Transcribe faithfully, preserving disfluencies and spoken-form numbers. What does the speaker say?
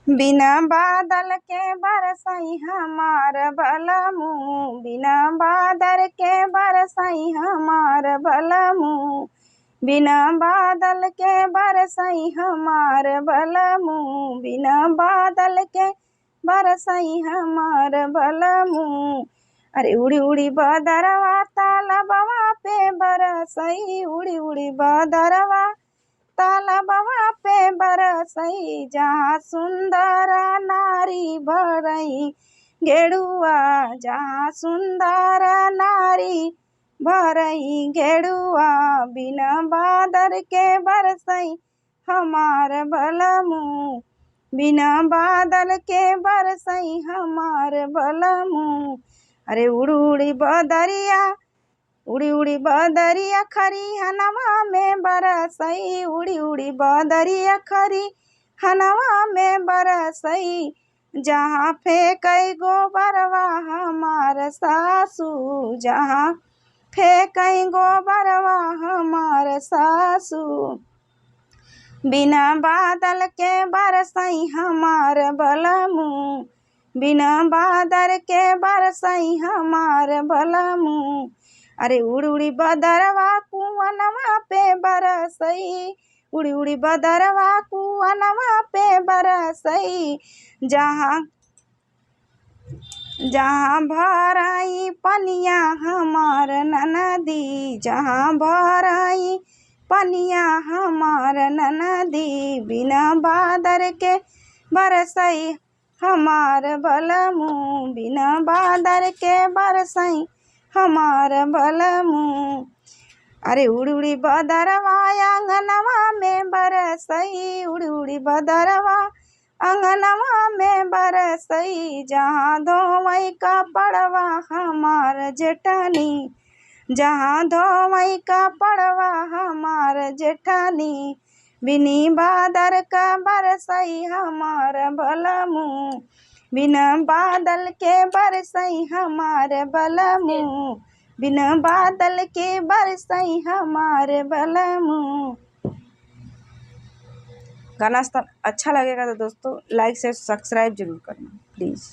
बिना बादल के बरसई हमार बलमू, बिना बादल के बरसई हमार बलमू, बिना बादल के बरसई हमार बलमू, बिना बादल के बरसई हमार बलमू। अरे उड़ी उड़ी बदरवा तालबवा पे बरसई, उड़ी उड़ी बदरवा तालबवा पे बरसई, जहाँ सुंदर नारी भरई गेड़ुआ, जहाँ सुंदर नारी भरई गेड़ुआ, बिना बादल के बरसई हमार बलमू, बिना बादल के बरसई हमार बलमू। अरे उड़ी उड़ी बदरिया, उड़ी उड़ी बदरिया खरिहनवा में बरसई, उड़ी उड़ी बदरिया खरिहनवा में बरसई, जहाँ फेंकई गोबरवा हमार सासू, जहाँ फेंकई गोबरवा हमार सासू। बिना बादल के बरसई हमार बलमू, बिना बादल के बरसई हमार बलमू। अरे उड़ी उड़ी बदरवा कुअनवा पे बरसई, उड़ी उड़ी बदरवा कुअनवा पे बरसई, जहाँ, जहाँ भरई पनिया हमार ननदी, जहाँ भरई पनिया हमार ननदी, बिना बादल के बरसई हमार बलमू, बिना बादल के बरसई हमार बलमू। अरे उड़ी उड़ी बदरवा आंगनवा में बरसई, उड़ी उड़ी बदरवा आंगनवा में बरसई, जहाँ धोवई कपड़वा हमार जेठानी, जहाँ धोवई कपड़वा हमार जेठानी, बिनी बादल का बरसई हमार बलमू, बिना बादल के बरसई हमार बलमू, बिना बादल के बरसई हमार बलमू। गाना स-, अच्छा लगेगा तो दोस्तों, लाइक, शेयर, सब्सक्राइब जरूर करना प्लीज।